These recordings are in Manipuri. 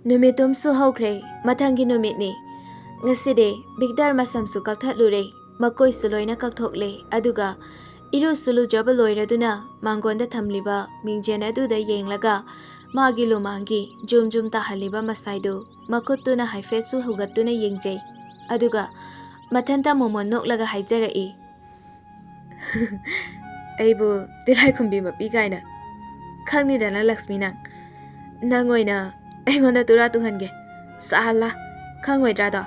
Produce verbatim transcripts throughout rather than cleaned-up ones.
ꯅꯨꯃꯤꯠ ꯇꯨꯝꯁꯨ ꯍꯧꯈ꯭ꯔꯦ꯫ ꯃꯊꯪꯒꯤ ꯅꯨꯃꯤꯠꯅꯤ꯫ ꯉꯁꯤꯗꯤ ꯕꯤꯛꯇꯔ ꯃꯁꯝꯁꯨ ꯀꯛꯊꯠꯂꯨꯔꯦ, ꯃꯀꯣꯏꯁꯨ ꯂꯣꯏꯅ ꯀꯛꯊꯣꯛꯂꯦ, ꯑꯗꯨꯒ ꯏꯔꯨꯁꯨ ꯂꯨꯖꯕ ꯂꯣꯏꯔꯗꯨꯅ ꯃꯥꯡꯒꯣꯟꯗ ꯊꯝꯂꯤꯕ ꯃꯤꯡꯖꯦꯜ ꯑꯗꯨꯗ ꯌꯦꯡꯂꯒ ꯃꯥꯒꯤ ꯂꯨꯃꯥꯡꯒꯤ ꯖꯨꯝ ꯖꯨꯝ ꯇꯥꯍꯜꯂꯤꯕ ꯃꯁꯥꯏꯗꯨ ꯃꯈꯨꯠꯇꯨꯅ ꯍꯥꯏꯐꯦꯠꯁꯨ ꯍꯨꯒꯠꯇꯨꯅ ꯌꯦꯡꯖꯩ꯫ ꯑꯗꯨꯒ ꯃꯊꯟꯇ ꯃꯣꯃꯣꯟ ꯅꯣꯛꯂꯒ ꯍꯥꯏꯖꯔꯛꯏ, "ꯑꯩꯕꯨ ꯇꯤꯜꯂꯥꯏꯈꯨꯝꯕꯤ ꯃꯄꯤ ꯀꯥꯏꯅ? ꯈꯪꯅꯤꯗꯅ ꯂꯛꯁꯃꯤ ꯅꯪ꯫ ꯅꯪ ꯑꯣꯏꯅ ꯑꯩꯉꯣꯟꯗ ꯇꯨꯔꯥ ꯇꯨꯍꯟꯒꯦ꯫ ꯁꯥꯍꯜꯂꯥ꯫ ꯈꯪꯉꯣꯏꯗ꯭ꯔꯥꯗꯣ?"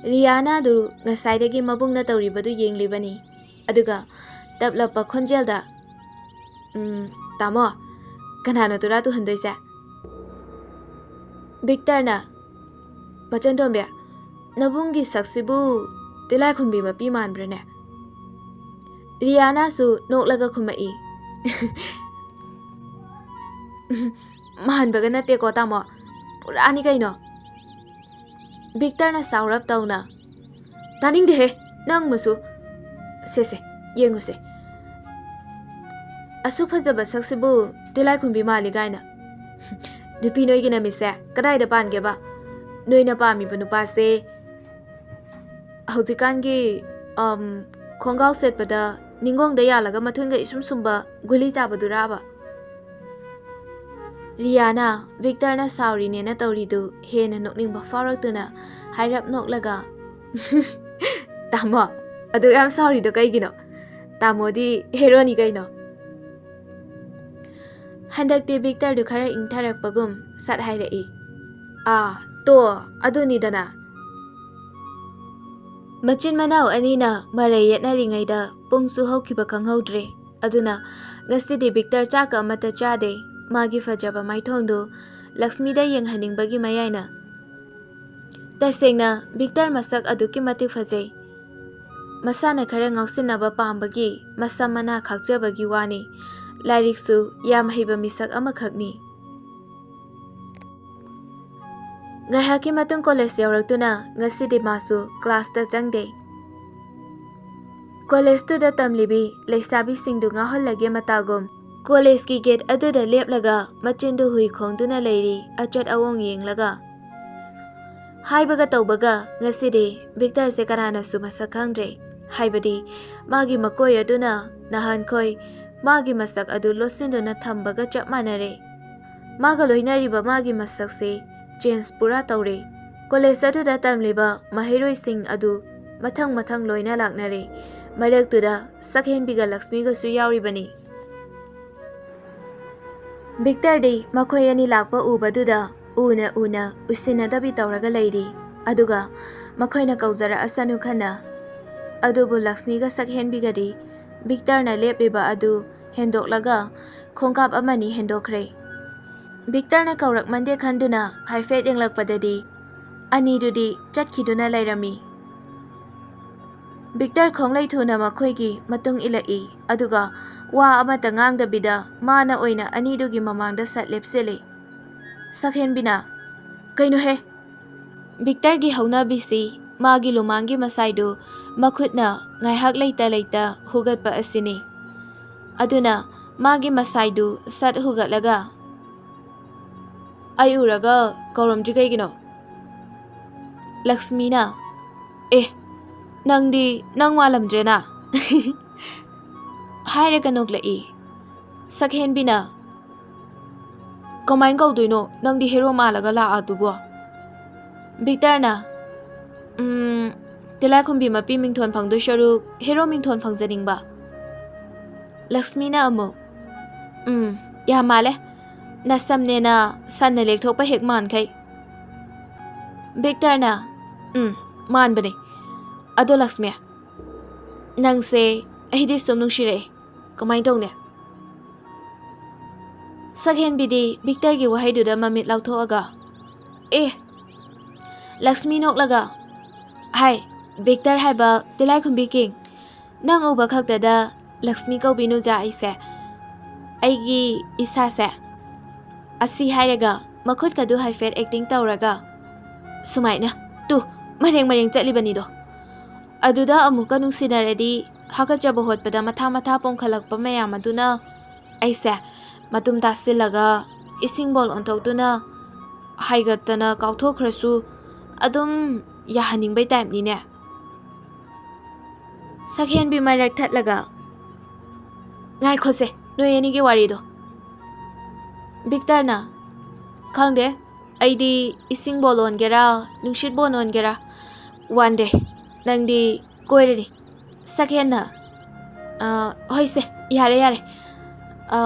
ꯔꯤꯌꯥꯅꯥꯗꯨ ꯉꯁꯥꯏꯗꯒꯤ ꯃꯕꯨꯡꯅ ꯇꯧꯔꯤꯕꯗꯨ ꯌꯦꯡꯂꯤꯕꯅꯤ꯫ ꯑꯗꯨꯒ ꯇꯞꯂꯞꯄ ꯈꯣꯟꯖꯦꯜꯗ, "ꯎꯝ, ꯇꯥꯃꯣ, ꯀꯅꯥꯅꯣ ꯇꯨꯔꯥ ꯇꯨꯍꯟꯗꯣꯏꯁꯦ?" ꯕꯤꯛꯇꯔꯅ, "ꯃꯆꯟꯇꯣꯝꯕꯤ, ꯅꯕꯨꯡꯒꯤ ꯁꯛꯁꯤꯕꯨ ꯇꯤꯜꯂꯥꯏꯈꯨꯝꯕꯤ ꯃꯄꯤ ꯃꯥꯟꯕ꯭ꯔꯅꯦ?" ꯔꯤꯌꯥꯅꯥꯁꯨ ꯅꯣꯛꯂꯒ ꯈꯨꯝꯃꯛꯏ, "ꯃꯥꯟꯕꯒ ꯅꯠꯇꯦꯀꯣ ꯇꯥꯃꯣ, ꯄꯨꯔꯥꯅꯤ ꯀꯩꯅꯣ!" ꯕꯤꯛꯇꯔꯅ ꯁꯥꯎꯔꯞ ꯇꯧꯅ, "ꯇꯥꯅꯤꯡꯗꯦꯍꯦ, ꯅꯪ ꯃꯁꯨ꯫ ꯁꯦ, ꯁꯦ, ꯌꯦꯡꯉꯨꯁꯦ꯫ ꯑꯁꯨꯛ ꯐꯖꯕ ꯁꯛꯁꯤꯕꯨ ꯇꯤꯜꯂꯥꯏꯈꯨꯝꯕꯤ ꯃꯥꯜꯂꯤ ꯀꯥꯏꯅ꯫ ꯅꯨꯄꯤ ꯅꯣꯏꯒꯤ ꯅꯃꯤꯠꯁꯦ ꯀꯗꯥꯏꯗ ꯄꯥꯟꯒꯦꯕ? ꯅꯣꯏꯅ ꯄꯥꯝꯃꯤꯕ ꯅꯨꯄꯥꯁꯦ ꯍꯧꯖꯤꯛꯀꯥꯟꯒꯤ, ꯑꯝ, ꯈꯣꯡꯒ꯭ꯔꯥꯎ ꯁꯦꯠꯄꯗ ꯅꯤꯡꯒꯣꯡꯗ ꯌꯥꯜꯂꯒ ꯃꯊꯨꯟꯒ ꯏꯁꯨꯝ ꯁꯨꯝꯕ ꯒꯨꯂꯤ ꯆꯥꯕꯗꯨꯔꯥꯕ?" ꯔꯤꯌꯥꯅ ꯕꯤꯛꯇꯔꯅ ꯁꯥꯎꯔꯤꯅꯦꯅ ꯇꯧꯔꯤꯗꯨ ꯍꯦꯟꯅ ꯅꯣꯛꯅꯤꯡꯕ ꯐꯥꯎꯔꯛꯇꯨꯅ ꯍꯥꯏꯔꯞ ꯅꯣꯛꯂꯒ, "ꯇꯥꯃꯣ, ꯑꯗꯨ ꯌꯥꯝ ꯁꯥꯎꯔꯤꯗꯣ ꯀꯩꯒꯤꯅꯣ? ꯇꯥꯃꯣꯗꯤ ꯍꯦꯔꯣꯅꯤ ꯀꯩꯅꯣ!" ꯍꯟꯗꯛꯇꯤ ꯕꯤꯛꯇꯔꯗꯨ ꯈꯔ ꯏꯪꯊꯔꯛꯄꯒꯨꯝ ꯁꯠ ꯍꯥꯏꯔꯛꯏ, "ꯑꯥ, ꯇꯣ, ꯑꯗꯨꯅꯤꯗꯅ꯫ ꯃꯆꯤꯟ ꯃꯅꯥꯎ ꯑꯅꯤꯅ ꯃꯔꯩ ꯌꯦꯠꯅꯔꯤꯉꯩꯗ ꯄꯨꯡꯁꯨ ꯍꯧꯈꯤꯕ ꯈꯪꯍꯧꯗ꯭ꯔꯦ꯫ ꯑꯗꯨꯅ ꯉꯁꯤꯗꯤ ꯕꯤꯛꯇꯔ ꯆꯥꯛꯀ ꯑꯃꯠꯇ ꯆꯥꯗꯦ꯫ ꯃꯥꯒꯤ ꯐꯖꯕ ꯃꯥꯏꯊꯣꯡꯗꯨ ꯂꯛꯁꯃꯤꯗ ꯌꯦꯡꯍꯟꯅꯤꯡꯕꯒꯤ ꯃꯌꯥꯏꯅ꯫ ꯇꯁꯦꯡꯅ ꯕꯤꯛꯇꯔ ꯃꯁꯛ ꯑꯗꯨꯛꯀꯤ ꯃꯇꯤꯛ ꯐꯖꯩ꯫ ꯃꯁꯥꯅ ꯈꯔ ꯉꯥꯎꯁꯤꯟꯅꯕ ꯄꯥꯝꯕꯒꯤ ꯃꯁꯝ ꯃꯅꯥ ꯈꯥꯛꯆꯕꯒꯤ ꯋꯥꯅꯤ꯫ ꯂꯥꯏꯔꯤꯛꯁꯨ ꯌꯥꯝ ꯍꯩꯕ ꯃꯤꯁꯛ ꯑꯃꯈꯛꯅꯤ꯫" ꯉꯥꯏꯍꯥꯛꯀꯤ ꯃꯇꯨꯡ ꯀꯣꯂꯦꯖ ꯌꯧꯔꯛꯇꯨꯅ ꯉꯁꯤꯗꯤ ꯃꯥꯁꯨ ꯀ꯭ꯂꯥꯁꯇ ꯆꯪꯗꯦ꯫ ꯀꯣꯂꯦꯖꯇꯨꯗ ꯇꯝꯂꯤꯕꯤ ꯂꯩꯁꯥꯕꯤꯁꯤꯡꯗꯨ ꯉꯥꯎꯍꯜꯂꯒꯦ ꯃꯇꯥꯒꯨꯝ ꯀꯣꯂꯦꯖꯀꯤ ꯒꯦꯠ ꯑꯗꯨꯗ ꯂꯦꯞꯂꯒ ꯃꯆꯤꯟꯗꯨ ꯍꯨꯏ ꯈꯣꯡꯗꯨꯅ ꯂꯩꯔꯤ, ꯑꯆꯠ ꯑꯋꯣꯡ ꯌꯦꯡꯂꯒ꯫ ꯍꯥꯏꯕꯒ ꯇꯧꯕꯒ ꯉꯁꯤꯗꯤ ꯚꯤꯛꯇꯔꯁꯦ ꯀꯅꯥꯅꯁꯨ ꯃꯁꯛ ꯈꯪꯗ꯭ꯔꯦ꯫ ꯍꯥꯏꯕꯗꯤ ꯃꯥꯒꯤ ꯃꯀꯣꯏ ꯑꯗꯨꯅ ꯅꯍꯥꯟꯈꯣꯏ ꯃꯥꯒꯤ ꯃꯁꯛ ꯑꯗꯨ ꯂꯣꯠꯁꯤꯟꯗꯨꯅ ꯊꯝꯕꯒ ꯆꯞ ꯃꯥꯟꯅꯔꯦ꯫ ꯃꯥꯒ ꯂꯣꯏꯅꯔꯤꯕ ꯃꯥꯒꯤ ꯃꯁꯛꯁꯦ ꯆꯦꯟꯖ ꯄꯨꯔꯥ ꯇꯧꯔꯦ꯫ ꯀꯣꯂꯦꯖ ꯑꯗꯨꯗ ꯇꯝꯂꯤꯕ ꯃꯍꯩꯔꯣꯏꯁꯤꯡ ꯑꯗꯨ ꯃꯊꯪ ꯃꯊꯪ ꯂꯣꯏꯅ ꯂꯥꯛꯅꯔꯦ꯫ ꯃꯔꯛꯇꯨꯗ ꯁꯛꯍꯦꯟꯕꯤꯒ ꯂꯛꯁꯃꯤꯒꯁꯨ ꯌꯥꯎꯔꯤꯕꯅꯤ꯫ ꯚꯤꯛꯇꯔꯗꯤ ꯃꯈꯣꯏ ꯑꯅꯤ ꯂꯥꯛꯄ ꯎꯕꯗꯨꯗ ꯎꯅ ꯎꯅ ꯎꯁꯤꯟꯅꯗꯕꯤ ꯇꯧꯔꯒ ꯂꯩꯔꯤ꯫ ꯑꯗꯨꯒ ꯃꯈꯣꯏꯅ ꯀꯧꯖꯔꯛꯑꯁꯅꯨ ꯈꯟꯅ꯫ ꯑꯗꯨꯕꯨ ꯂꯛꯁꯃꯤꯒ ꯁꯛꯍꯦꯟꯕꯤꯒꯗꯤ ꯚꯤꯛꯇꯔꯅ ꯂꯦꯞꯂꯤꯕ ꯑꯗꯨ ꯍꯦꯟꯗꯣꯛꯂꯒ ꯈꯣꯡꯀꯥꯞ ꯑꯃꯅꯤ ꯍꯦꯟꯗꯣꯛꯈ꯭ꯔꯦ꯫ ꯚꯤꯛꯇꯔꯅ ꯀꯧꯔꯛꯃꯟꯗꯦ ꯈꯟꯗꯨꯅ ꯍꯥꯏꯐꯦꯠ ꯌꯦꯡꯂꯛꯄꯗꯗꯤ ꯑꯅꯤꯗꯨꯗꯤ ꯆꯠꯈꯤꯗꯨꯅ ꯂꯩꯔꯝꯃꯤ꯫ ꯚꯤꯛꯇꯔ ꯈꯣꯡꯂꯩ ꯊꯨꯅ ꯃꯈꯣꯏꯒꯤ ꯃꯇꯨꯡ ꯏꯜꯂꯛꯏ, ꯑꯗꯨꯒ ꯋꯥ ꯑꯃꯠꯇ ꯉꯥꯡꯗꯕꯤꯗ ꯃꯥꯅ ꯑꯣꯏꯅ ꯑꯅꯤꯗꯨꯒꯤ ꯃꯃꯥꯡꯗ ꯁꯠ ꯂꯦꯞꯁꯤꯜꯂꯤ꯫ ꯁꯛꯍꯦꯟꯕꯤꯅ, "ꯀꯩꯅꯣꯍꯦ?" ꯚꯤꯛꯇꯔꯒꯤ ꯍꯧꯅꯕꯤꯁꯤ ꯃꯥꯒꯤ ꯂꯨꯃꯥꯡꯒꯤ ꯃꯁꯥꯏꯗꯨ ꯃꯈꯨꯠꯅ ꯉꯥꯏꯍꯥꯛ ꯂꯩꯇ ꯂꯩꯇ ꯍꯨꯒꯠꯄ ꯑꯁꯤꯅꯤ꯫ ꯑꯗꯨꯅ ꯃꯥꯒꯤ ꯃꯁꯥꯏꯗꯨ ꯁꯠ ꯍꯨꯒꯠꯂꯒ, "ꯑꯩ ꯎꯔꯒ ꯀꯧꯔꯝꯗ꯭ꯔꯤ ꯀꯩꯒꯤꯅꯣ?" ꯂꯛꯁꯃꯤꯅ, "ꯑꯦ, ꯅꯪꯗꯤ ꯅꯪ ꯃꯥꯜꯂꯝꯗ꯭ꯔꯦꯅ?" ꯍꯥꯏꯔꯒ ꯅꯣꯛꯂꯛꯏ꯫ ꯁꯛꯍꯦꯟꯕꯤꯅ, "ꯀꯃꯥꯏꯅ ꯀꯧꯗꯣꯏꯅꯣ? ꯅꯪꯗꯤ ꯍꯦꯔꯣ ꯃꯥꯜꯂꯒ ꯂꯥꯛꯑꯗꯨꯕꯣ?" ꯚꯤꯛꯇꯔꯅ, "ꯎꯝ, ꯇꯤꯂꯥꯏꯈꯨꯝꯕꯤ ꯃꯄꯤ ꯃꯤꯡꯊꯣꯟ ꯐꯪꯗꯣꯏ ꯁꯔꯨꯛ ꯍꯦꯔꯣ ꯃꯤꯡꯊꯣꯟ ꯐꯪꯖꯅꯤꯡꯕ?" ꯂꯛꯁꯃꯤꯅ ꯑꯃꯨꯛ, "ꯎꯝ, ꯌꯥꯝ ꯃꯥꯜꯂꯦ꯫ ꯅꯁꯝꯅꯦꯅ ꯁꯟꯅ ꯂꯦꯛꯊꯣꯛꯄ ꯍꯦꯛ ꯃꯥꯟꯈꯩ꯫" ꯚꯤꯛꯇꯔꯅ, "ꯎꯝ, ꯃꯥꯟꯕꯅꯦ꯫ ꯑꯗꯣ ꯂꯛꯁꯃꯤ, ꯅꯪꯁꯦ ꯑꯩꯗꯤ ꯁꯨꯝ ꯅꯨꯡꯁꯤꯔꯛꯑꯦ꯫ ꯀꯃꯥꯏꯅ ꯇꯧꯅꯤ?" ꯁꯛꯍꯦꯟꯕꯤꯗꯤ ꯚꯤꯛꯇꯔꯒꯤ ꯋꯥꯍꯩꯗꯨꯗ ꯃꯃꯤꯠ ꯂꯥꯎꯊꯣꯛꯑꯒ, "ꯑꯦ!" ꯂꯛꯁꯃꯤ ꯅꯣꯛꯂꯒ, "ꯍꯥꯏ, ꯚꯤꯛꯇꯔ ꯍꯥꯏꯕ ꯇꯤꯂꯥꯏꯈꯨꯝꯕꯤ ꯀꯤꯡ, ꯅꯪ ꯎꯕ ꯈꯛꯇꯗ ꯂꯛꯁꯃꯤ ꯀꯧꯕꯤꯅꯨꯖꯥ ꯑꯩꯁꯦ, ꯑꯩꯒꯤ ꯏꯁꯥꯁꯦ꯫" ꯑꯁꯤ ꯍꯥꯏꯔꯒ ꯃꯈꯨꯠꯀꯗꯨ ꯍꯥꯏꯐꯦꯠ ꯑꯦꯛꯇꯤꯡ ꯇꯧꯔꯒ, "ꯁꯨꯃꯥꯏꯅ, ꯇꯨ, ꯃꯔꯦꯡ ꯃꯔꯦꯡ ꯆꯠꯂꯤꯕꯅꯤꯗꯣ꯫ ꯑꯗꯨꯗ ꯑꯃꯨꯛꯀ ꯅꯨꯡꯁꯤꯅꯔꯗꯤ ꯍꯥꯀꯠꯆꯕ ꯍꯣꯠꯄꯗ ꯃꯊꯥ ꯃꯊꯥ ꯄꯣꯝꯈꯠꯂꯛꯄ ꯃꯌꯥꯝ ꯑꯗꯨꯅ ꯑꯩꯁꯦ ꯃꯇꯨꯝ ꯇꯥꯁꯤꯜꯂꯒ ꯏꯁꯤꯡꯕꯣꯜ ꯑꯣꯟꯊꯣꯛꯇꯨꯅ ꯍꯥꯏꯒꯠꯇꯅ ꯀꯥꯎꯊꯣꯛꯈ꯭ꯔꯁꯨ ꯑꯗꯨꯝ ꯌꯥꯍꯟꯅꯤꯡꯕꯩ ꯇꯥꯏꯞꯅꯤꯅꯦ꯫ ꯁꯛꯍꯦꯟꯕꯤ ꯃꯔꯛ ꯊꯠꯂꯒ, "ꯉꯥꯏꯈꯣꯁꯦ, ꯅꯣꯏ ꯑꯅꯤꯒꯤ ꯋꯥꯔꯤꯗꯣ꯫" ꯕꯤꯛꯇꯔꯅ, "ꯈꯪꯗꯦ, ꯑꯩꯗꯤ ꯏꯁꯤꯡꯕꯣꯜ ꯑꯣꯟꯒꯦꯔꯥ, ꯅꯨꯡꯁꯤꯠꯕꯣꯜ ꯑꯣꯟꯒꯦꯔꯥ, ꯋꯥꯟ ꯗꯦ ꯅꯪꯗꯤ ꯀꯣꯏꯔꯅꯤ꯫" ꯁꯛꯍꯦꯟꯅ, "ꯑ, ꯍꯣꯏꯁꯦ, ꯌꯥꯔꯦ, ꯌꯥꯔꯦ꯫ ꯑ,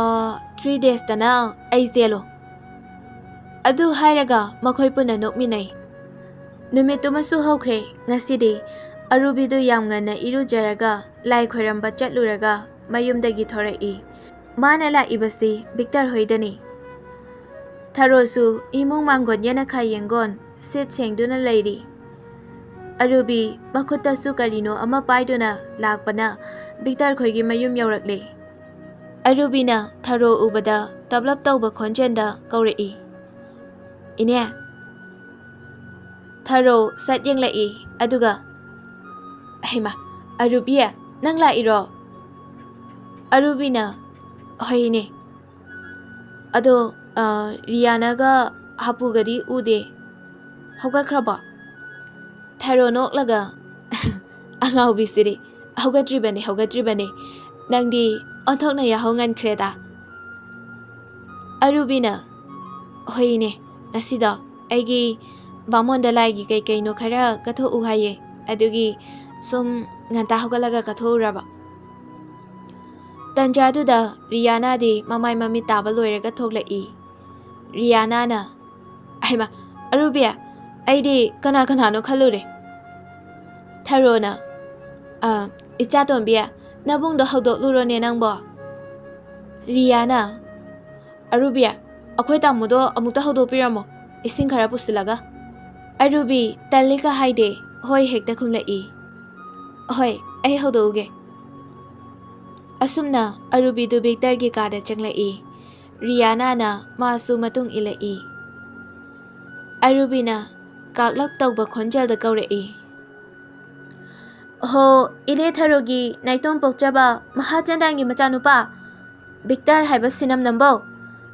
ꯊ꯭ꯔꯤ ꯗꯦꯖꯇꯅ ꯑꯩ ꯆꯦꯜꯂꯣ꯫" ꯑꯗꯨ ꯍꯥꯏꯔꯒ ꯃꯈꯣꯏ ꯄꯨꯟꯅ ꯅꯣꯛꯃꯤꯟꯅꯩ꯫ ꯅꯨꯃꯤꯠꯇꯨꯃꯁꯨ ꯍꯧꯈ꯭ꯔꯦ꯫ ꯉꯁꯤꯗꯤ ꯑꯔꯨꯕꯤꯗꯨ ꯌꯥꯝ ꯉꯟꯅ ꯏꯔꯨꯖꯔꯒ ꯂꯥꯏ ꯈꯣꯏꯔꯝꯕ ꯆꯠꯂꯨꯔꯒ ꯃꯌꯨꯝꯗꯒꯤ ꯊꯣꯔꯛꯏ꯫ ꯃꯥꯅ ꯂꯥꯛꯏꯕꯁꯤ ꯕꯤꯛꯇꯔ ꯍꯣꯏꯗꯅꯤ꯫ ꯊꯔꯣꯁꯨ ꯏꯃꯨꯡ ꯃꯥꯡꯒꯣꯟ ꯌꯦꯅꯈꯥ ꯌꯦꯡꯒꯣꯟ ꯁꯤꯠ ꯁꯦꯡꯗꯨꯅ ꯂꯩꯔꯤ꯫ ꯑꯔꯨꯕꯤ ꯃꯈꯨꯠꯇꯁꯨ ꯀꯔꯤꯅꯣ ꯑꯃ ꯄꯥꯏꯗꯨꯅ ꯂꯥꯛꯄꯅ ꯕꯤꯛꯇꯔ ꯈꯣꯏꯒꯤ ꯃꯌꯨꯝ ꯌꯧꯔꯛꯂꯦ꯫ ꯑꯔꯨꯕꯤꯅ ꯊꯔꯣ ꯎꯕꯗ ꯇꯞꯂꯞ ꯇꯧꯕ ꯈꯣꯟꯖꯦꯜꯗ ꯀꯧꯔꯛꯏ, "ꯏꯅꯦ꯫" ꯊꯔꯣ ꯁꯠ ꯌꯦꯡꯂꯛꯏ, ꯑꯗꯨꯒ, "ꯍꯩꯃꯥ, ꯑꯔꯨꯕꯤ, ꯅꯪ ꯂꯥꯛꯏꯔꯣ?" ꯑꯔꯨꯕꯤꯅ, "ꯍꯣꯏ, ꯏꯅꯦ꯫ ꯑꯗꯣ, ꯑ, ꯔꯤꯌꯥꯅꯒ ꯍꯥꯄꯨꯒꯗꯤ ꯎꯗꯦ꯫ ꯍꯧꯒꯠꯈ꯭ꯔꯕꯣ?" ꯊꯔꯣ ꯅꯣꯛꯂꯒ, "ꯑꯉꯥꯎꯕꯤꯁꯤꯗꯤ, ꯍꯧꯒꯠꯇ꯭ꯔꯤꯕꯅꯦ, ꯍꯧꯒꯠꯇ꯭ꯔꯤꯕꯅꯦ꯫ ꯅꯪꯗꯤ ꯑꯣꯟꯊꯣꯛꯅ ꯌꯥꯍꯧ ꯉꯟꯈ꯭ꯔꯦꯗ꯫" ꯑꯔꯨꯕꯤꯅ, "ꯍꯣꯏꯅꯦ, ꯉꯁꯤꯗꯣ ꯑꯩꯒꯤ ꯕꯥꯃꯣꯟꯗ ꯂꯥꯏꯒꯤ ꯀꯩ ꯀꯩꯅꯣ ꯈꯔ ꯀꯠꯊꯣꯛꯎ ꯍꯥꯏꯌꯦ, ꯑꯗꯨꯒꯤ ꯁꯨꯝ ꯉꯟꯇꯥ ꯍꯧꯒꯠꯂꯒ ꯀꯠꯊꯣꯛꯎꯔꯕ꯫" ꯇꯟꯖꯥꯗꯨꯗ ꯔꯤꯌꯥꯅꯥꯗꯤ ꯃꯃꯥꯏ ꯃꯃꯤꯠ ꯇꯥꯕ ꯂꯣꯏꯔꯒ ꯊꯣꯛꯂꯛꯏ꯫ ꯔꯤꯌꯥꯅꯥꯅ, "ꯑꯍꯩꯃ, ꯑꯔꯨꯕꯤ, ꯑꯩꯗꯤ ꯀꯅꯥ ꯀꯅꯥꯅꯣ ꯈꯜꯂꯨꯔꯦ꯫" ꯊꯔꯣꯅ, "ꯑ, ꯏꯆꯥꯇꯣꯝꯕꯤ, ꯅꯕꯨꯡꯗꯣ ꯍꯧꯗꯣꯛꯂꯨꯔꯣꯅꯦ ꯅꯪꯕꯣ꯫" ꯔꯤꯌꯥꯅ, "ꯑꯔꯨꯕꯤ, ꯑꯩꯈꯣꯏ ꯇꯥꯃꯣꯗꯣ ꯑꯃꯨꯛꯇ ꯍꯧꯗꯣꯛꯄꯤꯔꯝꯃꯣ, ꯏꯁꯤꯡ ꯈꯔ ꯄꯨꯁꯤꯜꯂꯒ꯫" ꯑꯔꯨꯕꯤ ꯇꯜꯂꯤꯒ ꯍꯥꯏꯗꯦ, ꯍꯣꯏ ꯍꯦꯛꯇ ꯈꯨꯝꯂꯛꯏ꯫ "ꯍꯣꯏ, ꯑꯩ ꯍꯧꯗꯣꯛꯎꯒꯦ꯫" ꯑꯁꯨꯝꯅ ꯑꯔꯨꯕꯤꯗꯨ ꯕꯤꯛꯇꯔꯒꯤ ꯀꯥꯗ ꯆꯪꯂꯛꯏ꯫ ꯔꯤꯌꯥꯅꯥꯅ ꯃꯥꯁꯨ ꯃꯇꯨꯡ ꯏꯜꯂꯛꯏ꯫ ꯑꯔꯨꯕꯤꯅ ꯀꯥꯛꯂꯞ ꯇꯧꯕ ꯈꯣꯟꯖꯦꯜꯗ ꯀꯧꯔꯛꯏ, "ꯍꯣ, ꯏꯂꯦ ꯊꯔꯣꯒꯤ ꯅꯥꯏꯇꯣꯝ ꯄꯣꯛꯆꯕ ꯃꯍꯥꯆꯟꯗ꯭ꯔꯥꯟꯒꯤ ꯃꯆꯥꯅꯨꯄꯥ, "ꯕꯤꯛꯇꯔ ꯍꯥꯏꯕ ꯁꯤꯅꯝ ꯅꯝꯕꯧ,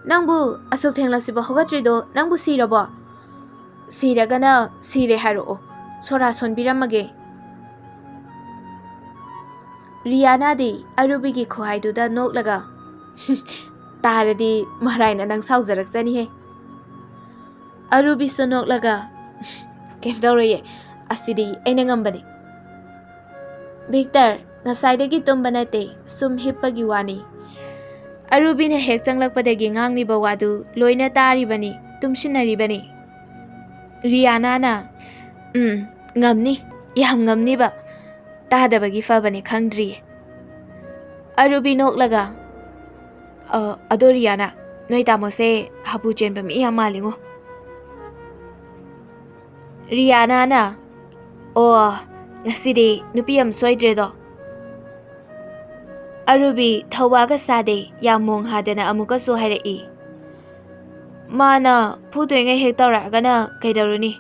ꯅꯪꯕꯨ ꯑꯁꯨꯛ ꯊꯦꯡꯂꯁꯤꯕ ꯍꯧꯒꯠꯇ꯭ꯔꯤꯗꯣ ꯅꯪꯕꯨ ꯁꯤꯔꯕꯣ? ꯁꯤꯔꯒꯅ ꯁꯤꯔꯦ ꯍꯥꯏꯔꯛꯑꯣ, ꯁꯣꯔꯥ ꯁꯣꯟꯕꯤꯔꯝꯃꯒꯦ꯫" ꯔꯤꯌꯥꯅꯥꯗꯤ ꯑꯔꯨꯕꯤꯒꯤ ꯈꯨꯍꯥꯏꯗꯨꯗ ꯅꯣꯛꯂꯒ, "ꯇꯥꯔꯗꯤ ꯃꯔꯥꯏꯅ ꯅꯪ ꯁꯥꯎꯖꯔꯛꯆꯅꯤꯍꯦ꯫" ꯑꯔꯨꯕꯤꯁꯨ ꯅꯣꯛꯂꯒ, "ꯀꯩꯝ ꯇꯧꯔꯣꯏꯌꯦ, ꯑꯁꯤꯗꯤ ꯑꯩꯅ ꯉꯝꯕꯅꯤ꯫" ꯕꯤꯛꯇꯔ ꯉꯁꯥꯏꯗꯒꯤ ꯇꯨꯝꯕ ꯅꯠꯇꯦ, ꯁꯨꯝ ꯍꯤꯞꯄꯒꯤ ꯋꯥꯅꯤ꯫ ꯑꯔꯨꯕꯤꯅ ꯍꯦꯛ ꯆꯪꯂꯛꯄꯗꯒꯤ ꯉꯥꯡꯂꯤꯕ ꯋꯥꯗꯨ ꯂꯣꯏꯅ ꯇꯥꯔꯤꯕꯅꯤ, ꯇꯨꯝꯁꯤꯟꯅꯔꯤꯕꯅꯤ꯫ ꯔꯤꯌꯥꯅꯥꯅ, "ꯎꯝ, ꯉꯝꯅꯤ, ꯌꯥꯝ ꯉꯝꯅꯤꯕ꯫ ꯇꯥꯗꯕꯒꯤ ꯐꯕꯅꯤ, ꯈꯪꯗ꯭ꯔꯤꯌꯦ꯫" ꯑꯔꯨꯕꯤ ꯅꯣꯛꯂꯒ, "ꯑ, ꯑꯗꯣ ꯔꯤꯌꯥꯅꯥ, ꯅꯣꯏ ꯇꯥꯃꯣꯁꯦ ꯍꯥꯄꯨ ꯆꯦꯟꯕ ꯃꯤ ꯌꯥꯝ ꯃꯥꯜꯂꯤꯉꯣ꯫" ꯔꯤꯌꯥꯅꯥꯅ, "ꯑꯣ, ꯉꯁꯤꯗꯤ ꯅꯨꯄꯤ ꯑꯃ ꯁꯣꯏꯗ꯭ꯔꯦꯗꯣ꯫" ꯑꯔꯨꯕꯤ ꯊꯧꯋꯥꯒ ꯁꯥꯗꯦ, ꯌꯥꯝ ꯃꯣꯡ ꯍꯥꯗꯅ ꯑꯃꯨꯛꯀꯁꯨ ꯍꯥꯏꯔꯛꯏ꯫ "ꯃꯥꯅ ꯐꯨꯗꯣꯏꯉꯩ ꯍꯦꯛ ꯇꯧꯔꯛꯑꯒꯅ ꯀꯩꯗꯧꯔꯨꯅꯤ?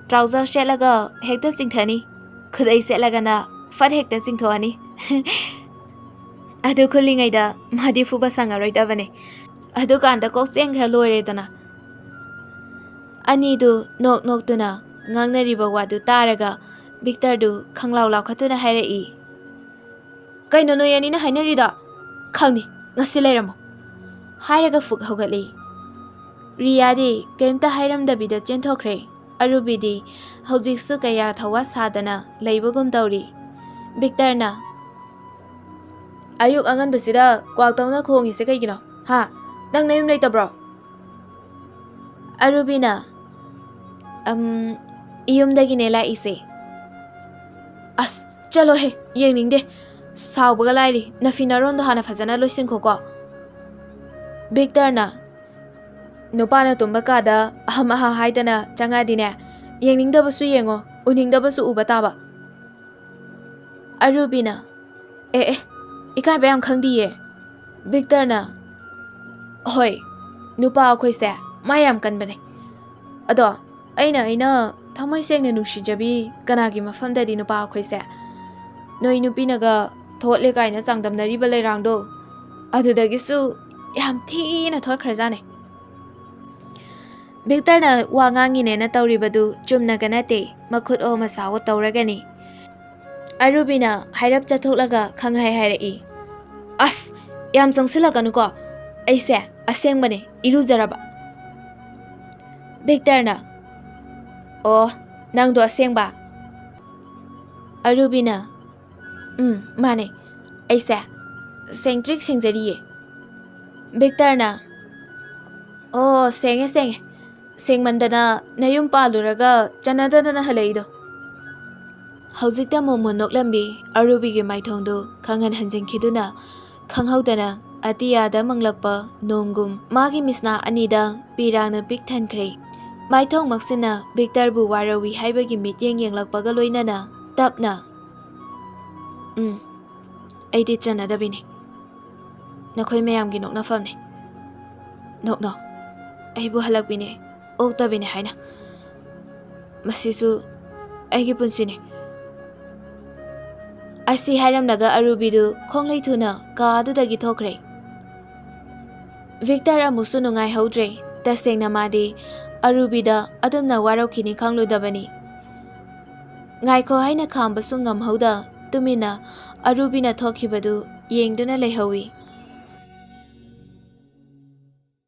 ꯇ꯭ꯔꯥꯎꯖꯔ ꯁꯦꯠꯂꯒ ꯍꯦꯛꯇ ꯆꯤꯡꯊꯅꯤ, ꯈꯨꯗꯩ ꯁꯦꯠꯂꯒꯅ ꯐꯠ ꯍꯦꯛꯇ ꯆꯤꯡꯊꯣꯛꯑꯅꯤ꯫" ꯑꯗꯨ ꯈꯨꯜꯂꯤꯉꯩꯗ ꯃꯥꯗꯤ ꯐꯨꯕ ꯁꯪꯉꯔꯣꯏꯗꯕꯅꯦ꯫ ꯑꯗꯨꯀꯥꯟꯗ ꯀꯣꯛ ꯆꯦꯟꯈ꯭ꯔ ꯂꯣꯏꯔꯦꯗꯅ꯫ ꯑꯅꯤꯗꯨ ꯅꯣꯛ ꯅꯣꯛꯇꯨꯅ ꯉꯥꯡꯅꯔꯤꯕ ꯋꯥꯗꯨ ꯇꯥꯔꯒ ꯕꯤꯛꯇꯔꯗꯨ ꯈꯪꯂꯥꯎ ꯂꯥꯎꯈꯠꯇꯨꯅ ꯍꯥꯏꯔꯛꯏ, "ꯀꯩꯅꯣ ꯅꯣꯏ ꯑꯅꯤꯅ ꯍꯥꯏꯅꯔꯤꯗꯣ? ꯈꯪꯅꯤ, ꯉꯁꯤ ꯂꯩꯔꯝꯃꯣ꯫" ꯍꯥꯏꯔꯒ ꯐꯨꯛ ꯍꯧꯒꯠꯂꯤ꯫ ꯔꯤꯌꯥꯗꯤ ꯀꯩꯝꯇ ꯍꯥꯏꯔꯝꯗꯕꯤꯗ ꯆꯦꯟꯊꯣꯛꯈ꯭ꯔꯦ꯫ ꯑꯔꯨꯕꯤꯗꯤ ꯍꯧꯖꯤꯛꯁꯨ ꯀꯌꯥ ꯊꯧꯋꯥ ꯁꯥꯗꯅ ꯂꯩꯕꯒꯨꯝ ꯇꯧꯔꯤ꯫ ꯕꯤꯛꯇꯔꯅ, "ꯑꯌꯨꯛ ꯑꯉꯟꯕꯁꯤꯗ ꯀ꯭ꯋꯥꯛꯇꯧꯅ ꯈꯣꯡꯉꯤꯁꯦ ꯀꯩꯒꯤꯅꯣ? ꯍꯥ? ꯅꯪ ꯅꯌꯨꯝ ꯂꯩꯇꯕ꯭ꯔꯣ?" ꯑꯔꯨꯕꯤꯅ, "ꯑꯝ, ꯏꯌꯨꯝꯗꯒꯤꯅꯦ ꯂꯥꯛꯏꯁꯦ꯫" "ꯑꯁ, ꯆꯠꯂꯣꯍꯦ, ꯌꯦꯡꯅꯤꯡꯗꯦ꯫ ꯁꯥꯎꯕꯒ ꯂꯥꯏꯔꯤ, ꯅꯐꯤ ꯅꯔꯣꯟꯗꯣ ꯍꯥꯟꯅ ꯐꯖꯅ ꯂꯣꯏꯁꯤꯟꯈꯣꯀꯣ꯫" ꯕꯤꯛꯇꯔꯅ, "ꯅꯨꯄꯥꯅ ꯇꯨꯝꯕ ꯀꯥꯗ ꯑꯍꯝ ꯑꯍꯥ ꯍꯥꯏꯗꯅ ꯆꯪꯉꯛꯑꯗꯤꯅꯦ, ꯌꯦꯡꯅꯤꯡꯗꯕꯁꯨ ꯌꯦꯡꯉꯣ, ꯎꯅꯤꯡꯗꯕꯁꯨ ꯎꯕ ꯇꯥꯕ꯫" ꯑꯔꯨꯕꯤꯅ, "ꯑꯦ ꯑꯦ, ꯏꯀꯥꯏꯕ ꯌꯥꯝ ꯈꯪꯗꯤꯌꯦ꯫" ꯕꯤꯛꯇꯔꯅ, "ꯍꯣꯏ, ꯅꯨꯄꯥ ꯑꯩꯈꯣꯏꯁꯦ ꯃꯥ ꯌꯥꯝ ꯀꯟꯕꯅꯦ꯫ ꯑꯗꯣ ꯑꯩꯅ, ꯑꯩꯅ ꯊꯃꯣꯏ ꯁꯦꯡꯅ ꯅꯨꯡꯁꯤꯖꯕꯤ ꯀꯅꯥꯒꯤ ꯃꯐꯝꯗꯗꯤ ꯅꯨꯄꯥ ꯑꯩꯈꯣꯏꯁꯦ? ꯅꯣꯏ ꯅꯨꯄꯤꯅꯒ ꯊꯣꯠꯂꯦ ꯀꯥꯏꯅ ꯆꯥꯡꯗꯝꯅꯔꯤꯕ ꯂꯩꯔꯥꯡꯗꯣ, ꯑꯗꯨꯗꯒꯤꯁꯨ ꯌꯥꯝ ꯊꯤꯅ ꯊꯣꯠꯈ꯭ꯔꯖꯥꯠꯅꯦ꯫ ꯚꯤꯛꯇꯔꯅ ꯋꯥ ꯉꯥꯡꯉꯤꯅꯦꯅ ꯇꯧꯔꯤꯕꯗꯨ ꯆꯨꯝꯅꯒ ꯅꯠꯇꯦ, ꯃꯈꯨꯠ ꯑꯣ ꯃꯁꯥ ꯑꯣ ꯇꯧꯔꯒꯅꯤ꯫ ꯑꯔꯨꯕꯤꯅ ꯍꯥꯏꯔꯞ ꯆꯠꯊꯣꯛꯂꯒ ꯈꯪꯍꯥꯏ ꯍꯥꯏꯔꯛꯏ, "ꯑꯁ, ꯌꯥꯝ ꯆꯪꯁꯤꯜꯂꯛꯀꯅꯨꯀꯣ, ꯑꯩꯁꯦ ꯑꯁꯦꯡꯕꯅꯦ, ꯏꯔꯨꯖꯔꯕ꯫" ꯚꯤꯛꯇꯔꯅ, "ꯑꯣ, ꯅꯪꯗꯣ ꯑꯁꯦꯡꯕ?" ꯑꯔꯨꯕꯤꯅ, "ꯎꯝ, ꯃꯥꯅꯦ, ꯑꯩꯁꯦ ꯁꯦꯡꯇ꯭ꯔꯤꯛ ꯁꯦꯡꯖꯔꯤꯌꯦ꯫" ꯚꯤꯛꯇꯔꯅ, "ꯑꯣ, ꯁꯦꯡꯉꯦ, ꯁꯦꯡꯉꯦ꯫ ꯁꯦꯡꯃꯟꯗꯅ ꯅꯌꯨꯝ ꯄꯥꯜꯂꯨꯔꯒ ꯆꯟꯅꯗꯗꯅ ꯍꯜꯂꯛꯏꯗꯣ꯫" ꯍꯧꯖꯤꯛꯇ ꯃꯣꯃꯣꯟ ꯅꯣꯛꯂꯝꯕꯤ ꯑꯔꯨꯕꯤꯒꯤ ꯃꯥꯏꯊꯣꯡꯗꯨ ꯈꯪꯍꯟ ꯍꯟꯖꯤꯟꯈꯤꯗꯨꯅ, ꯈꯪꯍꯧꯗꯅ ꯑꯇꯤꯌꯥꯗ ꯃꯪꯂꯛꯄ ꯅꯣꯡꯒꯨꯝ ꯃꯥꯒꯤ ꯃꯤꯠꯁꯅꯥ ꯑꯅꯤꯗ ꯄꯤꯔꯥꯡꯅ ꯄꯤꯛ ꯊꯟꯈ꯭ꯔꯦ꯫ ꯃꯥꯏꯊꯣꯡꯃꯛꯁꯤꯅ ꯚꯤꯛꯇꯔꯕꯨ ꯋꯥꯔꯧꯏ ꯍꯥꯏꯕꯒꯤ ꯃꯤꯠꯌꯦꯡ ꯌꯦꯡꯂꯛꯄꯒ ꯂꯣꯏꯅꯅ ꯇꯞꯅ, "ꯎꯝ, ꯑꯩꯗꯤ ꯆꯟꯅꯗꯕꯤꯅꯤ꯫ ꯅꯈꯣꯏ ꯃꯌꯥꯝꯒꯤ ꯅꯣꯛꯅꯐꯝꯅꯤ꯫ ꯅꯣꯛꯅꯧ꯫ ꯑꯩꯕꯨ ꯍꯜꯂꯛꯄꯤꯅꯦ, ꯑꯣꯛꯇꯕꯤꯅꯦ ꯍꯥꯏꯅ꯫ ꯃꯁꯤꯁꯨ ꯑꯩꯒꯤ ꯄꯨꯟꯁꯤꯅꯤ꯫" ꯑꯁꯤ ꯍꯥꯏꯔꯝꯂꯒ ꯑꯔꯨꯕꯤꯗꯨ ꯈꯣꯡꯂꯩ ꯊꯨꯅ ꯀꯥ ꯑꯗꯨꯗꯒꯤ ꯊꯣꯛꯈ꯭ꯔꯦ꯫ ꯚꯤꯛꯇꯔ ꯑꯃꯨꯛꯁꯨ ꯅꯨꯡꯉꯥꯏꯍꯧꯗ꯭ꯔꯦ꯫ ꯇꯁꯦꯡꯅ ꯃꯥꯗꯤ ꯑꯔꯨꯕꯤꯗ ꯑꯗꯨꯝꯅ ꯋꯥꯔꯧꯈꯤꯅꯤ ꯈꯪꯂꯨꯗꯕꯅꯤ꯫ ꯉꯥꯏꯈꯣ ꯍꯥꯏꯅ ꯈꯥꯝꯕꯁꯨ ꯉꯝꯍꯧꯗ ꯇꯨꯃꯤꯟꯅ ꯑꯔꯨꯕꯤꯅ ꯊꯣꯛꯈꯤꯕꯗꯨ ꯌꯦꯡꯗꯨꯅ ꯂꯩꯍꯧꯏ꯫